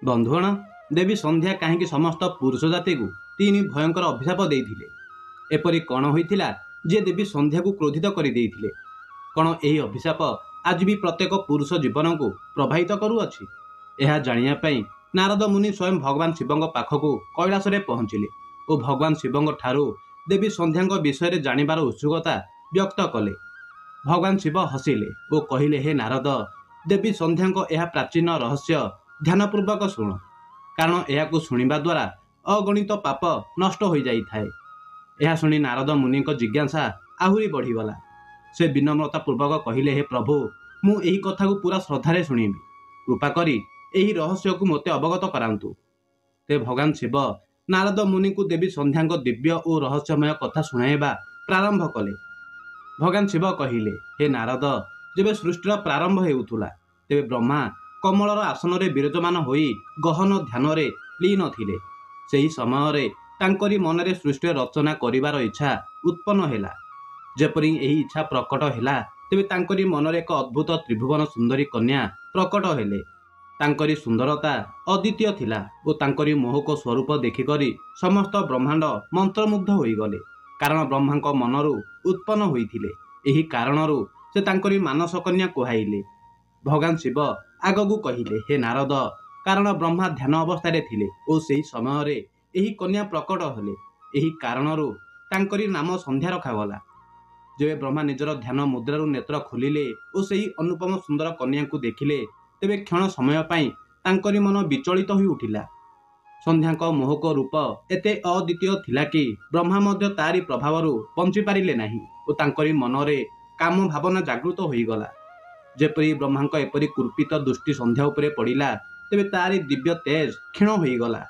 ବନ୍ଧୁଗଣ, ଦେବୀ ସନ୍ଧ୍ୟା କାହିଁକି ସମସ୍ତ ପୁରୁଷ ଜାତିକୁ ତିନି ଭୟଙ୍କର ଅଭିଶାପ ଦେଇଥିଲେ? ଏପରି କ'ଣ ହୋଇଥିଲା ଯେ ଦେବୀ ସନ୍ଧ୍ୟାକୁ କ୍ରୋଧିତ କରିଦେଇଥିଲେ? କ'ଣ ଏହି ଅଭିଶାପ ଆଜି ବି ପ୍ରତ୍ୟେକ ପୁରୁଷ ଜୀବନକୁ ପ୍ରଭାବିତ କରୁଅଛି? ଏହା ଜାଣିବା ପାଇଁ ନାରଦ ମୁନି ସ୍ୱୟଂ ଭଗବାନ ଶିବଙ୍କ ପାଖକୁ କୈଳାସରେ ପହଞ୍ଚିଲେ ଓ ଭଗବାନ ଶିବଙ୍କ ଠାରୁ ଦେବୀ ସନ୍ଧ୍ୟାଙ୍କ ବିଷୟରେ ଜାଣିବାର ଉତ୍ସୁକତା ବ୍ୟକ୍ତ କଲେ। ଭଗବାନ ଶିବ ହସିଲେ ଓ କହିଲେ, ହେ ନାରଦ, ଦେବୀ ସନ୍ଧ୍ୟାଙ୍କ ଏହା ପ୍ରାଚୀନ ରହସ୍ୟ ଧ୍ୟାନପୂର୍ବକ ଶୁଣ, କାରଣ ଏହାକୁ ଶୁଣିବା ଦ୍ୱାରା ଅଗଣିତ ପାପ ନଷ୍ଟ ହୋଇଯାଇଥାଏ। ଏହା ଶୁଣି ନାରଦ ମୁନିଙ୍କ ଜିଜ୍ଞାସା ଆହୁରି ବଢ଼ିଗଲା। ସେ ବିନମ୍ରତା ପୂର୍ବକ କହିଲେ, ହେ ପ୍ରଭୁ, ମୁଁ ଏହି କଥାକୁ ପୁରା ଶ୍ରଦ୍ଧାରେ ଶୁଣିବି। କୃପା କରି ଏହି ରହସ୍ୟକୁ ମୋତେ ଅବଗତ କରାନ୍ତୁ। ତେବେ ଭଗବାନ ଶିବ ନାରଦ ମୁନିଙ୍କୁ ଦେବୀ ସନ୍ଧ୍ୟାଙ୍କ ଦିବ୍ୟ ଓ ରହସ୍ୟମୟ କଥା ଶୁଣାଇବା ପ୍ରାରମ୍ଭ କଲେ। ଭଗବାନ ଶିବ କହିଲେ, ହେ ନାରଦ, ଯେବେ ସୃଷ୍ଟିର ପ୍ରାରମ୍ଭ ହେଉଥିଲା, ତେବେ ବ୍ରହ୍ମା କମଳର ଆସନରେ ବିରାଜମାନ ହୋଇ ଗହନ ଧ୍ୟାନରେ ଲୀନ ଥିଲେ। ସେହି ସମୟରେ ତାଙ୍କରି ମନରେ ସୃଷ୍ଟିର ରଚନା କରିବାର ଇଚ୍ଛା ଉତ୍ପନ୍ନ ହେଲା। ଯେପରି ଏହି ଇଚ୍ଛା ପ୍ରକଟ ହେଲା, ତେବେ ତାଙ୍କରି ମନରେ ଏକ ଅଦ୍ଭୁତ ତ୍ରିଭୁବନ ସୁନ୍ଦରୀ କନ୍ୟା ପ୍ରକଟ ହେଲେ। ତାଙ୍କରି ସୁନ୍ଦରତା ଅଦ୍ୱିତୀୟ ଥିଲା ଓ ତାଙ୍କରି ମୋହକ ସ୍ୱରୂପ ଦେଖିକରି ସମସ୍ତ ବ୍ରହ୍ମାଣ୍ଡ ମନ୍ତ୍ରମୁଗ୍ଧ ହୋଇଗଲେ, କାରଣ ବ୍ରହ୍ମାଙ୍କ ମନରୁ ଉତ୍ପନ୍ନ ହୋଇଥିଲେ। ଏହି କାରଣରୁ ସେ ତାଙ୍କରି ମାନସ କନ୍ୟା କୁହାଇଲେ। ଭଗବାନ ଶିବ ଆଗକୁ କହିଲେ, ହେ ନାରଦ, କାରଣ ବ୍ରହ୍ମା ଧ୍ୟାନ ଅବସ୍ଥାରେ ଥିଲେ ଓ ସେହି ସମୟରେ ଏହି କନ୍ୟା ପ୍ରକଟ ହେଲେ, ଏହି କାରଣରୁ ତାଙ୍କରି ନାମ ସନ୍ଧ୍ୟା ରଖାଗଲା। ଯେବେ ବ୍ରହ୍ମା ନିଜର ଧ୍ୟାନ ମୁଦ୍ରାରୁ ନେତ୍ର ଖୋଲିଲେ ଓ ସେହି ଅନୁପମ ସୁନ୍ଦର କନ୍ୟାଙ୍କୁ ଦେଖିଲେ, ତେବେ କ୍ଷଣ ସମୟ ପାଇଁ ତାଙ୍କରି ମନ ବିଚଳିତ ହୋଇ ଉଠିଲା। ସନ୍ଧ୍ୟାଙ୍କ ମୋହକ ରୂପ ଏତେ ଅଦ୍ୱିତୀୟ ଥିଲା କି ବ୍ରହ୍ମା ମଧ୍ୟ ତାରି ପ୍ରଭାବରୁ ବଞ୍ଚିପାରିଲେ ନାହିଁ ଓ ତାଙ୍କରି ମନରେ କାମ ଭାବନା ଜାଗୃତ ହୋଇଗଲା। ଯେପରି ବ୍ରହ୍ମାଙ୍କ ଏପରି କୁଳ୍ପିତ ଦୃଷ୍ଟି ସନ୍ଧ୍ୟା ଉପରେ ପଡ଼ିଲା, ତେବେ ତାରି ଦିବ୍ୟ ତେଜ କ୍ଷୀଣ ହୋଇଗଲା।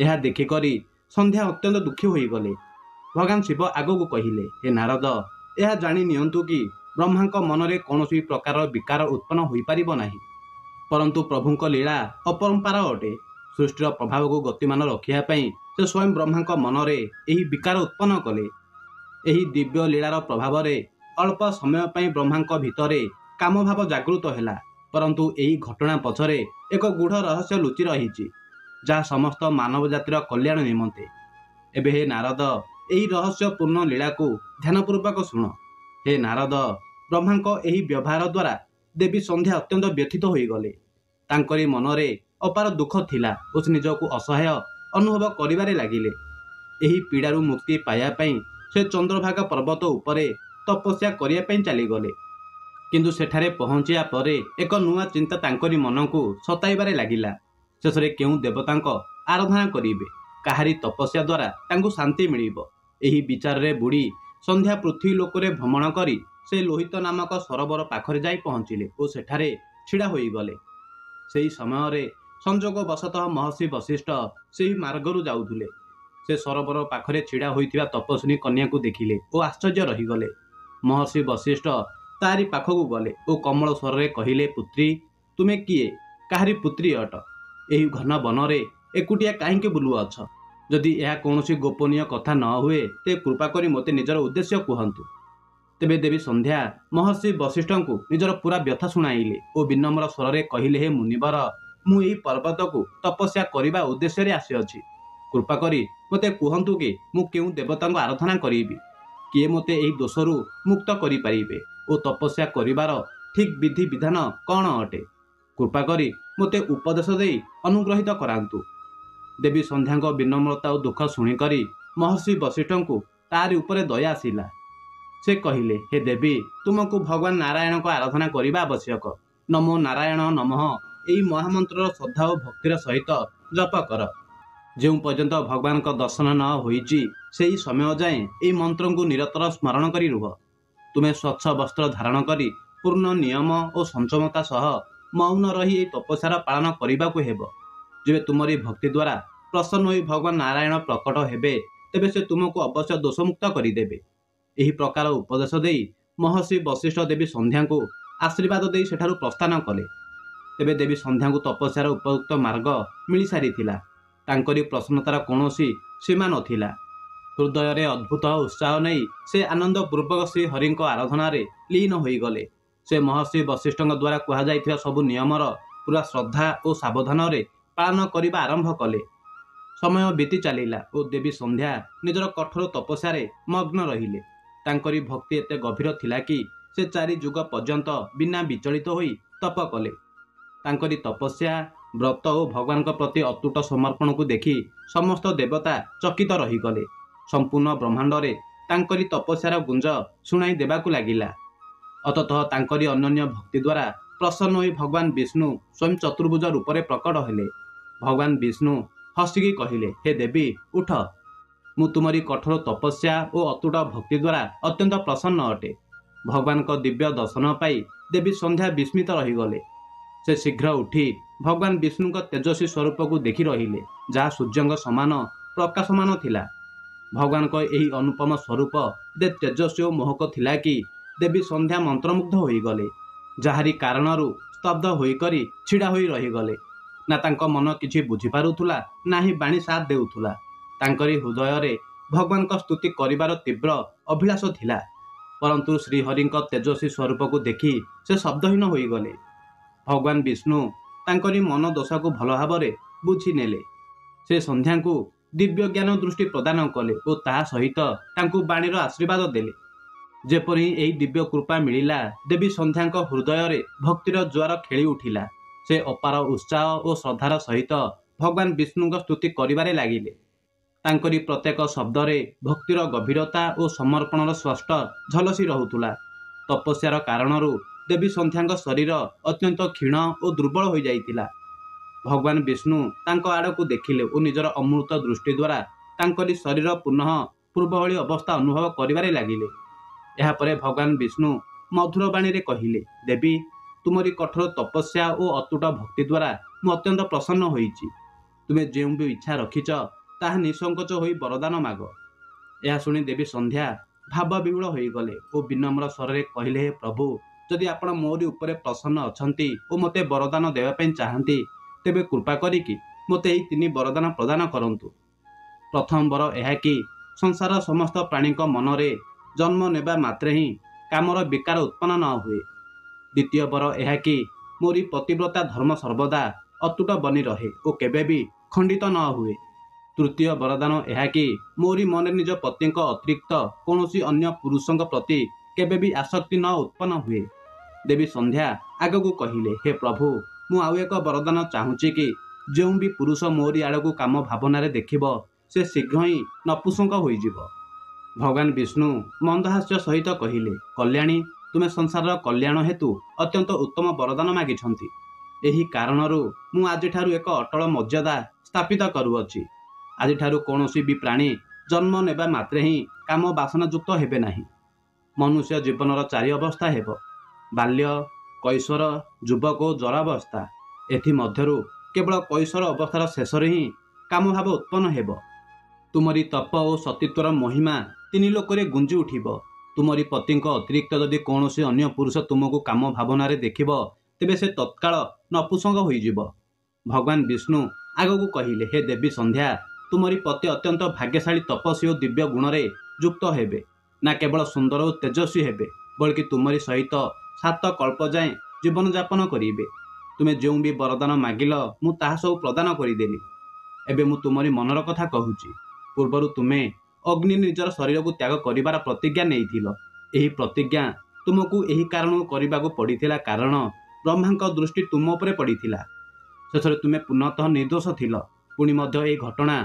ଏହା ଦେଖିକରି ସନ୍ଧ୍ୟା ଅତ୍ୟନ୍ତ ଦୁଃଖୀ ହୋଇଗଲେ। ଭଗବାନ ଶିବ ଆଗକୁ କହିଲେ, ହେ ନାରଦ, ଏହା ଜାଣି ନିଅନ୍ତୁ କି ବ୍ରହ୍ମାଙ୍କ ମନରେ କୌଣସି ପ୍ରକାର ବିକାର ଉତ୍ପନ୍ନ ହୋଇପାରିବ ନାହିଁ, ପରନ୍ତୁ ପ୍ରଭୁଙ୍କ ଲୀଳା ଅପରମ୍ପାର ଅଟେ। ସୃଷ୍ଟିର ପ୍ରଭାବକୁ ଗତିମାନ ରଖିବା ପାଇଁ ସେ ସ୍ୱୟଂ ବ୍ରହ୍ମାଙ୍କ ମନରେ ଏହି ବିକାର ଉତ୍ପନ୍ନ କଲେ। ଏହି ଦିବ୍ୟ ଲୀଳାର ପ୍ରଭାବରେ ଅଳ୍ପ ସମୟ ପାଇଁ ବ୍ରହ୍ମାଙ୍କ ଭିତରେ କାମଭାବ ଜାଗୃତ ହେଲା, ପରନ୍ତୁ ଏହି ଘଟଣା ପଛରେ ଏକ ଗୂଢ଼ ରହସ୍ୟ ଲୁଚି ରହିଛି, ଯାହା ସମସ୍ତ ମାନବ ଜାତିର କଲ୍ୟାଣ ନିମନ୍ତେ। ଏବେ ହେ ନାରଦ, ଏହି ରହସ୍ୟପୂର୍ଣ୍ଣ ଲୀଳାକୁ ଧ୍ୟାନପୂର୍ବକ ଶୁଣ। ହେ ନାରଦ, ବ୍ରହ୍ମାଙ୍କ ଏହି ବ୍ୟବହାର ଦ୍ୱାରା ଦେବୀ ସନ୍ଧ୍ୟା ଅତ୍ୟନ୍ତ ବ୍ୟଥିତ ହୋଇଗଲେ। ତାଙ୍କରି ମନରେ ଅପାର ଦୁଃଖ ଥିଲା ଓ ସେ ନିଜକୁ ଅସହାୟ ଅନୁଭବ କରିବାରେ ଲାଗିଲେ। ଏହି ପୀଡ଼ାରୁ ମୁକ୍ତି ପାଇବା ପାଇଁ ସେ ଚନ୍ଦ୍ରଭାଗା ପର୍ବତ ଉପରେ ତପସ୍ୟା କରିବା ପାଇଁ ଚାଲିଗଲେ। କିନ୍ତୁ ସେଠାରେ ପହଞ୍ଚିବା ପରେ ଏକ ନୂଆ ଚିନ୍ତା ତାଙ୍କରି ମନକୁ ସତାଇବାରେ ଲାଗିଲା। ଶେଷରେ କେଉଁ ଦେବତାଙ୍କ ଆରାଧନା କରିବେ, କାହାରି ତପସ୍ୟା ଦ୍ୱାରା ତାଙ୍କୁ ଶାନ୍ତି ମିଳିବ, ଏହି ବିଚାରରେ ବୁଡ଼ି ସନ୍ଧ୍ୟା ପୃଥିବୀ ଲୋକରେ ଭ୍ରମଣ କରି ସେ ଲୋହିତ ନାମକ ସରୋବର ପାଖରେ ଯାଇ ପହଞ୍ଚିଲେ ଓ ସେଠାରେ ଛିଡ଼ା ହୋଇଗଲେ। ସେହି ସମୟରେ ସଂଯୋଗ ବଶତଃ ମହର୍ଷି ବଶିଷ୍ଠ ସେହି ମାର୍ଗରୁ ଯାଉଥିଲେ। ସେ ସରୋବର ପାଖରେ ଛିଡ଼ା ହୋଇଥିବା ତପସ୍ୱିନୀ କନ୍ୟାକୁ ଦେଖିଲେ ଓ ଆଶ୍ଚର୍ଯ୍ୟ ରହିଗଲେ। ମହର୍ଷି ବଶିଷ୍ଠ ତାରି ପାଖକୁ ଗଲେ ଓ କମଳ ସ୍ୱରରେ କହିଲେ, ପୁତ୍ରୀ, ତୁମେ କିଏ? କାହାରି ପୁତ୍ରୀ ଅଟ? ଏହି ଘନ ବନରେ ଏକୁଟିଆ କାହିଁକି ବୁଲୁଅଛ? ଯଦି ଏହା କୌଣସି ଗୋପନୀୟ କଥା ନ ହୁଏ, ତେବେ କୃପା କରି ମୋତେ ନିଜର ଉଦ୍ଦେଶ୍ୟ କୁହନ୍ତୁ। ତେବେ ଦେବୀ ସନ୍ଧ୍ୟା ମହର୍ଷି ବଶିଷ୍ଠଙ୍କୁ ନିଜର ପୁରା ବ୍ୟଥା ଶୁଣାଇଲେ ଓ ବିନମ୍ର ସ୍ୱରରେ କହିଲେ, ହେ ମୁନିବର, ମୁଁ ଏହି ପର୍ବତକୁ ତପସ୍ୟା କରିବା ଉଦ୍ଦେଶ୍ୟରେ ଆସିଅଛି। କୃପା କରି ମୋତେ କୁହନ୍ତୁ କି ମୁଁ କେଉଁ ଦେବତାଙ୍କୁ ଆରାଧନା କରିବି, କିଏ ମୋତେ ଏହି ଦୋଷରୁ ମୁକ୍ତ କରିପାରିବେ ଓ ତପସ୍ୟା କରିବାର ଠିକ୍ ବିଧି ବିଧାନ କ'ଣ ଅଟେ? କୃପା କରି ମୋତେ ଉପଦେଶ ଦେଇ ଅନୁଗ୍ରହିତ କରାନ୍ତୁ। ଦେବୀ ସନ୍ଧ୍ୟାଙ୍କ ବିନମ୍ରତା ଓ ଦୁଃଖ ଶୁଣିକରି ମହର୍ଷି ବଶିଷ୍ଠଙ୍କୁ ତାରି ଉପରେ ଦୟା ଆସିଲା। ସେ କହିଲେ, ହେ ଦେବୀ, ତୁମକୁ ଭଗବାନ ନାରାୟଣଙ୍କ ଆରାଧନା କରିବା ଆବଶ୍ୟକ। ନମୋ ନାରାୟଣ ନମଃ ଏହି ମହାମନ୍ତ୍ରର ଶ୍ରଦ୍ଧା ଓ ଭକ୍ତିର ସହିତ ଜପ କର। ଯେଉଁ ପର୍ଯ୍ୟନ୍ତ ଭଗବାନଙ୍କ ଦର୍ଶନ ନ ହୋଇଛି, ସେହି ସମୟ ଯାଏଁ ଏହି ମନ୍ତ୍ରଙ୍କୁ ନିରନ୍ତର ସ୍ମରଣ କରି ରୁହ। ତୁମେ ସ୍ୱଚ୍ଛ ବସ୍ତ୍ର ଧାରଣ କରି ପୂର୍ଣ୍ଣ ନିୟମ ଓ ସଂଯମତା ସହ ମୌନ ରହି ଏହି ତପସ୍ୟାର ପାଳନ କରିବାକୁ ହେବ। ଯେବେ ତୁମରି ଭକ୍ତି ଦ୍ୱାରା ପ୍ରସନ୍ନ ହୋଇ ଭଗବାନ ନାରାୟଣ ପ୍ରକଟ ହେବେ, ତେବେ ସେ ତୁମକୁ ଅବଶ୍ୟ ଦୋଷମୁକ୍ତ କରିଦେବେ। ଏହି ପ୍ରକାର ଉପଦେଶ ଦେଇ ମହର୍ଷି ବଶିଷ୍ଠ ଦେବୀ ସନ୍ଧ୍ୟାଙ୍କୁ ଆଶୀର୍ବାଦ ଦେଇ ସେଠାରୁ ପ୍ରସ୍ଥାନ କଲେ। ତେବେ ଦେବୀ ସନ୍ଧ୍ୟାଙ୍କୁ ତପସ୍ୟାର ଉପଯୁକ୍ତ ମାର୍ଗ ମିଳିସାରିଥିଲା। ତାଙ୍କରି ପ୍ରସନ୍ନତାର କୌଣସି ସୀମା ନଥିଲା। ହୃଦୟରେ ଅଦ୍ଭୁତ ଉତ୍ସାହ ନେଇ ସେ ଆନନ୍ଦପୂର୍ବକ ଶ୍ରୀହରିଙ୍କ ଆରାଧନାରେ ଲୀନ ହୋଇଗଲେ। ସେ ମହର୍ଷି ବଶିଷ୍ଠଙ୍କ ଦ୍ୱାରା କୁହାଯାଇଥିବା ସବୁ ନିୟମର ପୁରା ଶ୍ରଦ୍ଧା ଓ ସାବଧାନରେ ପାଳନ କରିବା ଆରମ୍ଭ କଲେ। ସମୟ ବିତି ଚାଲିଲା ଓ ଦେବୀ ସନ୍ଧ୍ୟା ନିଜର କଠୋର ତପସ୍ୟାରେ ମଗ୍ନ ରହିଲେ। ତାଙ୍କରି ଭକ୍ତି ଏତେ ଗଭୀର ଥିଲା କି ସେ 4 ଯୁଗ ପର୍ଯ୍ୟନ୍ତ ବିନା ବିଚଳିତ ହୋଇ ତପ କଲେ। ତାଙ୍କରି ତପସ୍ୟା, ବ୍ରତ ଓ ଭଗବାନଙ୍କ ପ୍ରତି ଅତୁଟ ସମର୍ପଣକୁ ଦେଖି ସମସ୍ତ ଦେବତା ଚକିତ ରହିଗଲେ। ସମ୍ପୂର୍ଣ୍ଣ ବ୍ରହ୍ମାଣ୍ଡରେ ତାଙ୍କରି ତପସ୍ୟାର ଗୁଞ୍ଜ ଶୁଣାଇ ଦେବାକୁ ଲାଗିଲା। ଅତତଃ ତାଙ୍କରି ଅନନ୍ୟ ଭକ୍ତି ଦ୍ୱାରା ପ୍ରସନ୍ନ ହୋଇ ଭଗବାନ ବିଷ୍ଣୁ ସ୍ୱୟଂ ଚତୁର୍ଭୁଜ ରୂପରେ ପ୍ରକଟ ହେଲେ। ଭଗବାନ ବିଷ୍ଣୁ ହସିକି କହିଲେ, ହେ ଦେବୀ, ଉଠ। ମୁଁ ତୁମରି କଠୋର ତପସ୍ୟା ଓ ଅତୁଟ ଭକ୍ତି ଦ୍ୱାରା ଅତ୍ୟନ୍ତ ପ୍ରସନ୍ନ ଅଟେ। ଭଗବାନଙ୍କ ଦିବ୍ୟ ଦର୍ଶନ ପାଇ ଦେବୀ ସନ୍ଧ୍ୟା ବିସ୍ମିତ ରହିଗଲେ। ସେ ଶୀଘ୍ର ଉଠି ଭଗବାନ ବିଷ୍ଣୁଙ୍କ ତେଜସ୍ୱୀ ସ୍ୱରୂପକୁ ଦେଖି ରହିଲେ, ଯାହା ସୂର୍ଯ୍ୟଙ୍କ ସମାନ ପ୍ରକାଶମାନ ଥିଲା। ଭଗବାନଙ୍କ ଏହି ଅନୁପମ ସ୍ୱରୂପ ଏତେ ତେଜସ୍ୱୀ ଓ ମୋହକ ଥିଲା କି ଦେବୀ ସନ୍ଧ୍ୟା ମନ୍ତ୍ରମୁଗ୍ଧ ହୋଇଗଲେ, ଯାହାରି କାରଣରୁ ସ୍ତବ୍ଧ ହୋଇକରି ଛିଡ଼ା ହୋଇ ରହିଗଲେ। ନା ତାଙ୍କ ମନ କିଛି ବୁଝିପାରୁଥିଲା, ନାହିଁ ବାଣୀ ସାଥ ଦେଉଥିଲା। ତାଙ୍କରି ହୃଦୟରେ ଭଗବାନଙ୍କ ସ୍ତୁତି କରିବାର ତୀବ୍ର ଅଭିଳାଷ ଥିଲା, ପରନ୍ତୁ ଶ୍ରୀହରିଙ୍କ ତେଜସ୍ୱୀ ସ୍ୱରୂପକୁ ଦେଖି ସେ ଶବ୍ଦହୀନ ହୋଇଗଲେ। ଭଗବାନ ବିଷ୍ଣୁ ତାଙ୍କରି ମନ ଦଶାକୁ ଭଲ ଭାବରେ ବୁଝି ନେଲେ। ସେ ସନ୍ଧ୍ୟାଙ୍କୁ ଦିବ୍ୟ ଜ୍ଞାନ ଦୃଷ୍ଟି ପ୍ରଦାନ କଲେ ଓ ତାହା ସହିତ ତାଙ୍କୁ ବାଣୀର ଆଶୀର୍ବାଦ ଦେଲେ। ଯେପରି ଏହି ଦିବ୍ୟ କୃପା ମିଳିଲା, ଦେବୀ ସନ୍ଧ୍ୟାଙ୍କ ହୃଦୟରେ ଭକ୍ତିର ଜୁଆର ଖେଳି ଉଠିଲା। ସେ ଅପାର ଉତ୍ସାହ ଓ ଶ୍ରଦ୍ଧାର ସହିତ ଭଗବାନ ବିଷ୍ଣୁଙ୍କ ସ୍ତୁତି କରିବାରେ ଲାଗିଲେ। ତାଙ୍କରି ପ୍ରତ୍ୟେକ ଶବ୍ଦରେ ଭକ୍ତିର ଗଭୀରତା ଓ ସମର୍ପଣର ସ୍ପଷ୍ଟ ଝଲସି ରହୁଥିଲା। ତପସ୍ୟାର କାରଣରୁ ଦେବୀ ସନ୍ଧ୍ୟାଙ୍କ ଶରୀର ଅତ୍ୟନ୍ତ କ୍ଷୀଣ ଓ ଦୁର୍ବଳ ହୋଇଯାଇଥିଲା। ଭଗବାନ ବିଷ୍ଣୁ ତାଙ୍କ ଆଡ଼କୁ ଦେଖିଲେ ଓ ନିଜର ଅମୃତ ଦୃଷ୍ଟି ଦ୍ୱାରା ତାଙ୍କରି ଶରୀର ପୁନଃ ପୂର୍ବଭଳି ଅବସ୍ଥା ଅନୁଭବ କରିବାରେ ଲାଗିଲେ। ଏହାପରେ ଭଗବାନ ବିଷ୍ଣୁ ମଧୁର ବାଣୀରେ କହିଲେ, ଦେବୀ, ତୁମରି କଠୋର ତପସ୍ୟା ଓ ଅତୁଟ ଭକ୍ତି ଦ୍ୱାରା ମୁଁ ଅତ୍ୟନ୍ତ ପ୍ରସନ୍ନ ହୋଇଛି। ତୁମେ ଯେଉଁ ବି ଇଚ୍ଛା ରଖିଛ, ତାହା ନିଃସଙ୍କୋଚ ହୋଇ ବରଦାନ ମାଗ। ଏହା ଶୁଣି ଦେବୀ ସନ୍ଧ୍ୟା ଭାବବିହ୍ୱଳ ହୋଇଗଲେ ଓ ବିନମ୍ର ସ୍ୱରରେ କହିଲେ, ହେ ପ୍ରଭୁ, ଯଦି ଆପଣ ମୋରି ଉପରେ ପ୍ରସନ୍ନ ଅଛନ୍ତି ଓ ମୋତେ ବରଦାନ ଦେବା ପାଇଁ ଚାହାନ୍ତି, ତେବେ କୃପା କରିକି ମୋତେ ଏହି 3 ବରଦାନ ପ୍ରଦାନ କରନ୍ତୁ। ପ୍ରଥମ ବର ଏହା କି ସଂସାରର ସମସ୍ତ ପ୍ରାଣୀଙ୍କ ମନରେ ଜନ୍ମ ନେବା ମାତ୍ରେ ହିଁ କାମର ବିକାର ଉତ୍ପନ୍ନ ନ ହୁଏ। ଦ୍ୱିତୀୟ ବର ଏହା କି ମୋରି ପତିବ୍ରତା ଧର୍ମ ସର୍ବଦା ଅତୁଟ ବନି ରହେ ଓ କେବେ ବି ଖଣ୍ଡିତ ନ ହୁଏ। ତୃତୀୟ ବରଦାନ ଏହା କି ମୋରି ମନରେ ନିଜ ପତିଙ୍କ ଅତିରିକ୍ତ କୌଣସି ଅନ୍ୟ ପୁରୁଷଙ୍କ ପ୍ରତି କେବେ ବି ଆସକ୍ତି ନ ଉତ୍ପନ୍ନ ହୁଏ। ଦେବୀ ସନ୍ଧ୍ୟା ଆଗକୁ କହିଲେ, ହେ ପ୍ରଭୁ, ମୁଁ ଆଉ ଏକ ବରଦାନ ଚାହୁଁଛି କି ଯେଉଁ ବି ପୁରୁଷ ମୋରି ଆଡ଼କୁ କାମ ଭାବନାରେ ଦେଖିବ, ସେ ଶୀଘ୍ର ହିଁ ନପୁସଙ୍କ ହୋଇଯିବ। ଭଗବାନ ବିଷ୍ଣୁ ମନ୍ଦହାସ୍ୟ ସହିତ କହିଲେ, କଲ୍ୟାଣୀ, ତୁମେ ସଂସାରର କଲ୍ୟାଣ ହେତୁ ଅତ୍ୟନ୍ତ ଉତ୍ତମ ବରଦାନ ମାଗିଛନ୍ତି। ଏହି କାରଣରୁ ମୁଁ ଆଜିଠାରୁ ଏକ ଅଟଳ ମର୍ଯ୍ୟାଦା ସ୍ଥାପିତ କରୁଅଛି। ଆଜିଠାରୁ କୌଣସି ବି ପ୍ରାଣୀ ଜନ୍ମ ନେବା ମାତ୍ରେ ହିଁ କାମ ବାସନାଯୁକ୍ତ ହେବେ ନାହିଁ। ମନୁଷ୍ୟ ଜୀବନର 4 ଅବସ୍ଥା ହେବ: ବାଲ୍ୟ, କୈଶୋର, ଯୁବକ ଓ ଜରାବସ୍ଥା। ଏଥିମଧ୍ୟରୁ କେବଳ କୈଶୋର ଅବସ୍ଥାର ଶେଷରେ ହିଁ କାମଭାବ ଉତ୍ପନ୍ନ ହେବ। ତୁମରି ତପ ଓ ସତୀତ୍ୱର ମହିମା 3 ଲୋକରେ ଗୁଞ୍ଜି ଉଠିବ। ତୁମରି ପତିଙ୍କ ଅତିରିକ୍ତ ଯଦି କୌଣସି ଅନ୍ୟ ପୁରୁଷ ତୁମକୁ କାମ ଭାବନାରେ ଦେଖିବ, ତେବେ ସେ ତତ୍କାଳ ନପୁସଙ୍ଗ ହୋଇଯିବ। ଭଗବାନ ବିଷ୍ଣୁ ଆଗକୁ କହିଲେ, ହେ ଦେବୀ ସନ୍ଧ୍ୟା, ତୁମରି ପତି ଅତ୍ୟନ୍ତ ଭାଗ୍ୟଶାଳୀ ତପସ୍ୱୀ ଓ ଦିବ୍ୟ ଗୁଣରେ ଯୁକ୍ତ ହେବେ। ନା କେବଳ ସୁନ୍ଦର ଓ ତେଜସ୍ୱୀ ହେବେ, ବଳକି ତୁମରି ସହିତ 7 କଳ୍ପ ଯାଏଁ ଜୀବନଯାପନ କରିବେ। ତୁମେ ଯେଉଁ ବି ବରଦାନ ମାଗିଲ, ମୁଁ ତାହା ସବୁ ପ୍ରଦାନ କରିଦେଲି। ଏବେ ମୁଁ ତୁମରି ମନର କଥା କହୁଛି। ପୂର୍ବରୁ ତୁମେ ଅଗ୍ନି ନିଜର ଶରୀରକୁ ତ୍ୟାଗ କରିବାର ପ୍ରତିଜ୍ଞା ନେଇଥିଲ। ଏହି ପ୍ରତିଜ୍ଞା ତୁମକୁ ଏହି କାରଣରୁ କରିବାକୁ ପଡ଼ିଥିଲା, କାରଣ ବ୍ରହ୍ମାଙ୍କ ଦୃଷ୍ଟି ତୁମ ଉପରେ ପଡ଼ିଥିଲା। ଶେଷରେ ତୁମେ ପୂର୍ଣ୍ଣତଃ ନିର୍ଦ୍ଦୋଷ ଥିଲ। ପୁଣି ମଧ୍ୟ ଏହି ଘଟଣା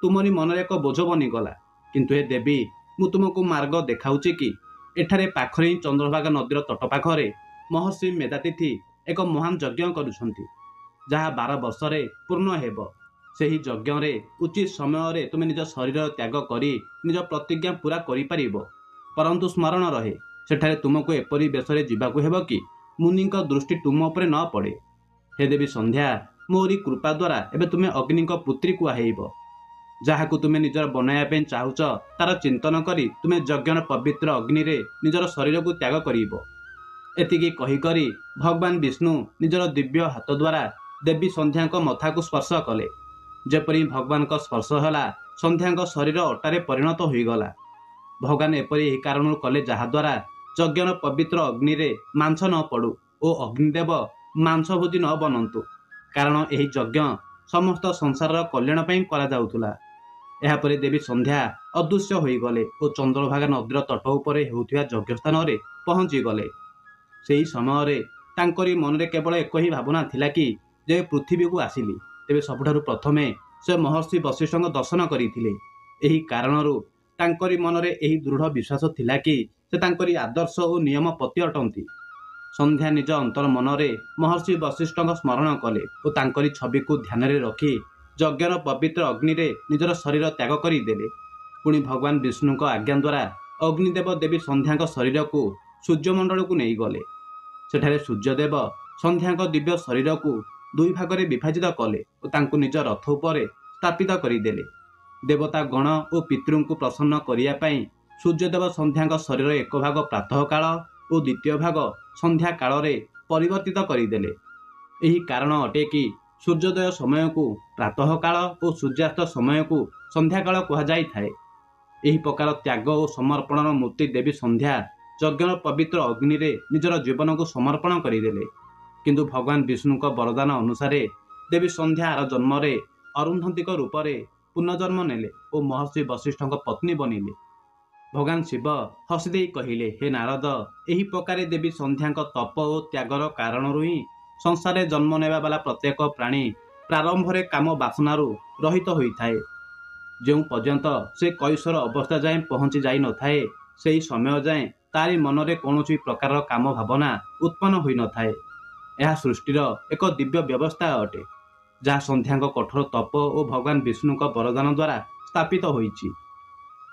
ତୁମରି ମନରେ ଏକ ବୋଝ ବନିଗଲା। କିନ୍ତୁ ହେ ଦେବୀ, ମୁଁ ତୁମକୁ ମାର୍ଗ ଦେଖାଉଛି କି ଏଠାରେ ପାଖରେ ହିଁ ଚନ୍ଦ୍ରଭାଗା ନଦୀର ତଟ ପାଖରେ ମହର୍ଷି ମେଧାତିଥି ଏକ ମହାନ ଯଜ୍ଞ କରୁଛନ୍ତି, ଯାହା 12 ବର୍ଷରେ ପୂର୍ଣ୍ଣ ହେବ। ସେହି ଯଜ୍ଞରେ ଉଚିତ ସମୟରେ ତୁମେ ନିଜ ଶରୀର ତ୍ୟାଗ କରି ନିଜ ପ୍ରତିଜ୍ଞା ପୂରା କରିପାରିବ। ପରନ୍ତୁ ସ୍ମରଣ ରହେ, ସେଠାରେ ତୁମକୁ ଏପରି ବେଶରେ ଯିବାକୁ ହେବ କି ମୁନିଙ୍କ ଦୃଷ୍ଟି ତୁମ ଉପରେ ନ ପଡ଼େ। ହେ ଦେବୀ ସନ୍ଧ୍ୟା, ମୋରି କୃପା ଦ୍ୱାରା ଏବେ ତୁମେ ଅଗ୍ନିଙ୍କ ପୁତ୍ରୀ କୁହାହେଇବ। ଯାହାକୁ ତୁମେ ନିଜର ବନାଇବା ପାଇଁ ଚାହୁଁଛ, ତାର ଚିନ୍ତନ କରି ତୁମେ ଯଜ୍ଞର ପବିତ୍ର ଅଗ୍ନିରେ ନିଜର ଶରୀରକୁ ତ୍ୟାଗ କରିବ। ଏତିକି କହିକରି ଭଗବାନ ବିଷ୍ଣୁ ନିଜର ଦିବ୍ୟ ହାତ ଦ୍ୱାରା ଦେବୀ ସନ୍ଧ୍ୟାଙ୍କ ମଥାକୁ ସ୍ପର୍ଶ କଲେ। ଯେପରି ଭଗବାନଙ୍କ ସ୍ପର୍ଶ ହେଲା, ସନ୍ଧ୍ୟାଙ୍କ ଶରୀର ଅଟାରେ ପରିଣତ ହୋଇଗଲା। ଭଗବାନ ଏପରି ଏହି କାରଣରୁ କଲେ ଯାହାଦ୍ୱାରା ଯଜ୍ଞର ପବିତ୍ର ଅଗ୍ନିରେ ମାଂସ ନ ପଡ଼ୁ ଓ ଅଗ୍ନିଦେବ ମାଂସଭୋଜି ନ ବନନ୍ତୁ, କାରଣ ଏହି ଯଜ୍ଞ ସମସ୍ତ ସଂସାରର କଲ୍ୟାଣ ପାଇଁ କରାଯାଉଥିଲା। ଏହାପରେ ଦେବୀ ସନ୍ଧ୍ୟା ଅଦୃଶ୍ୟ ହୋଇଗଲେ ଓ ଚନ୍ଦ୍ରଭାଗା ନଦୀର ତଟ ଉପରେ ହେଉଥିବା ଯଜ୍ଞ ସ୍ଥାନରେ ପହଞ୍ଚିଗଲେ। ସେହି ସମୟରେ ତାଙ୍କରି ମନରେ କେବଳ ଏକ ହିଁ ଭାବନା ଥିଲା କି ଯେ ପୃଥିବୀକୁ ଆସିଲି, ତେବେ ସବୁଠାରୁ ପ୍ରଥମେ ସେ ମହର୍ଷି ବଶିଷ୍ଠଙ୍କ ଦର୍ଶନ କରିଥିଲେ। ଏହି କାରଣରୁ ତାଙ୍କରି ମନରେ ଏହି ଦୃଢ଼ ବିଶ୍ୱାସ ଥିଲା କି ସେ ତାଙ୍କରି ଆଦର୍ଶ ଓ ନିୟମ ପତି ଅଟନ୍ତି। ସନ୍ଧ୍ୟା ନିଜ ଅନ୍ତର ମନରେ ମହର୍ଷି ବଶିଷ୍ଠଙ୍କ ସ୍ମରଣ କଲେ ଓ ତାଙ୍କରି ଛବିକୁ ଧ୍ୟାନରେ ରଖି ଯଜ୍ଞର ପବିତ୍ର ଅଗ୍ନିରେ ନିଜର ଶରୀର ତ୍ୟାଗ କରିଦେଲେ। ପୁଣି ଭଗବାନ ବିଷ୍ଣୁଙ୍କ ଆଜ୍ଞା ଦ୍ୱାରା ଅଗ୍ନିଦେବ ଦେବୀ ସନ୍ଧ୍ୟାଙ୍କ ଶରୀରକୁ ସୂର୍ଯ୍ୟମଣ୍ଡଳକୁ ନେଇଗଲେ। ସେଠାରେ ସୂର୍ଯ୍ୟଦେବ ସନ୍ଧ୍ୟାଙ୍କ ଦିବ୍ୟ ଶରୀରକୁ ଦୁଇ ଭାଗରେ ବିଭାଜିତ କଲେ ଓ ତାଙ୍କୁ ନିଜ ରଥ ଉପରେ ସ୍ଥାପିତ କରିଦେଲେ। ଦେବତା ଗଣ ଓ ପିତୃଙ୍କୁ ପ୍ରସନ୍ନ କରିବା ପାଇଁ ସୂର୍ଯ୍ୟଦେବ ସନ୍ଧ୍ୟାଙ୍କ ଶରୀର ଏକ ଭାଗ ପ୍ରାତଃକାଳ ଓ ଦ୍ୱିତୀୟ ଭାଗ ସନ୍ଧ୍ୟା କାଳରେ ପରିବର୍ତ୍ତିତ କରିଦେଲେ। ଏହି କାରଣ ଅଟେ କି ସୂର୍ଯ୍ୟୋଦୟ ସମୟକୁ ପ୍ରାତଃକାଳ ଓ ସୂର୍ଯ୍ୟାସ୍ତ ସମୟକୁ ସନ୍ଧ୍ୟାକାଳ କୁହାଯାଇଥାଏ। ଏହି ପ୍ରକାର ତ୍ୟାଗ ଓ ସମର୍ପଣର ମୂର୍ତ୍ତି ଦେବୀ ସନ୍ଧ୍ୟା ଯଜ୍ଞର ପବିତ୍ର ଅଗ୍ନିରେ ନିଜର ଜୀବନକୁ ସମର୍ପଣ କରିଦେଲେ। କିନ୍ତୁ ଭଗବାନ ବିଷ୍ଣୁଙ୍କ ବରଦାନ ଅନୁସାରେ ଦେବୀ ସନ୍ଧ୍ୟା ଆର ଜନ୍ମରେ ଅରୁନ୍ଧତୀଙ୍କ ରୂପରେ ପୁନର୍ଜନ୍ମ ନେଲେ ଓ ମହର୍ଷି ବଶିଷ୍ଠଙ୍କ ପତ୍ନୀ ବନିଲେ। ଭଗବାନ ଶିବ ହସିଦେଇ କହିଲେ, ହେ ନାରଦ, ଏହି ପ୍ରକାରେ ଦେବୀ ସନ୍ଧ୍ୟାଙ୍କ ତପ ଓ ତ୍ୟାଗର କାରଣରୁ ହିଁ ସଂସାରରେ ଜନ୍ମ ନେବା ବାଲା ପ୍ରତ୍ୟେକ ପ୍ରାଣୀ ପ୍ରାରମ୍ଭରେ କାମ ବାସନାରୁ ରହିତ ହୋଇଥାଏ। ଯେଉଁ ପର୍ଯ୍ୟନ୍ତ ସେ କୈଶୋର ଅବସ୍ଥା ଯାଏଁ ପହଞ୍ଚି ଯାଇନଥାଏ, ସେହି ସମୟ ଯାଏଁ ତାରି ମନରେ କୌଣସି ପ୍ରକାରର କାମ ଭାବନା ଉତ୍ପନ୍ନ ହୋଇନଥାଏ। ଏହା ସୃଷ୍ଟିର ଏକ ଦିବ୍ୟ ବ୍ୟବସ୍ଥା ଅଟେ, ଯାହା ସନ୍ଧ୍ୟାଙ୍କ କଠୋର ତପ ଓ ଭଗବାନ ବିଷ୍ଣୁଙ୍କ ବରଦାନ ଦ୍ୱାରା ସ୍ଥାପିତ ହୋଇଛି।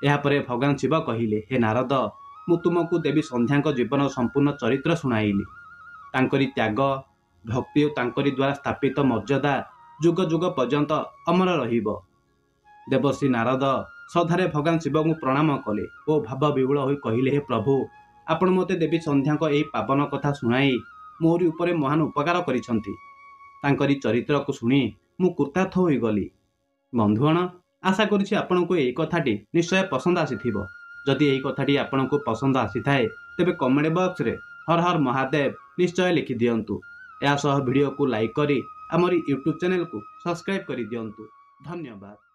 ଏହାପରେ ଭଗବାନ ଶିବ କହିଲେ, ହେ ନାରଦ, ମୁଁ ତୁମକୁ ଦେବୀ ସନ୍ଧ୍ୟାଙ୍କ ଜୀବନ ସମ୍ପୂର୍ଣ୍ଣ ଚରିତ୍ର ଶୁଣାଇଲି। ତାଙ୍କରି ତ୍ୟାଗ, ଭକ୍ତି ଓ ତାଙ୍କରି ଦ୍ୱାରା ସ୍ଥାପିତ ମର୍ଯ୍ୟାଦା ଯୁଗ ଯୁଗ ପର୍ଯ୍ୟନ୍ତ ଅମର ରହିବ। ଦେବଶ୍ରୀ ନାରଦ ଶ୍ରଦ୍ଧାରେ ଭଗବାନ ଶିବଙ୍କୁ ପ୍ରଣାମ କଲେ ଓ ଭାବ ବିହୁଳ ହୋଇ କହିଲେ, ହେ ପ୍ରଭୁ, ଆପଣ ମୋତେ ଦେବୀ ସନ୍ଧ୍ୟାଙ୍କ ଏହି ପାବନ କଥା ଶୁଣାଇ ମୋରି ଉପରେ ମହାନ ଉପକାର କରିଛନ୍ତି। ତାଙ୍କରି ଚରିତ୍ରକୁ ଶୁଣି ମୁଁ କୃତାର୍ଥ ହୋଇଗଲି। ବନ୍ଧୁଗଣ, ଆଶା କରୁଛି ଆପଣଙ୍କୁ ଏହି କଥାଟି ନିଶ୍ଚୟ ପସନ୍ଦ ଆସିଥିବ। ଯଦି ଏହି କଥାଟି ଆପଣଙ୍କୁ ପସନ୍ଦ ଆସିଥାଏ, ତେବେ କମେଣ୍ଟ ବକ୍ସରେ ହର ହର ମହାଦେବ ନିଶ୍ଚୟ ଲେଖିଦିଅନ୍ତୁ। ଏହା ସହ ଭିଡ଼ିଓକୁ ଲାଇକ୍ କରି ଆମର ୟୁଟ୍ୟୁବ୍ ଚ୍ୟାନେଲକୁ ସବସ୍କ୍ରାଇବ୍ କରିଦିଅନ୍ତୁ। ଧନ୍ୟବାଦ।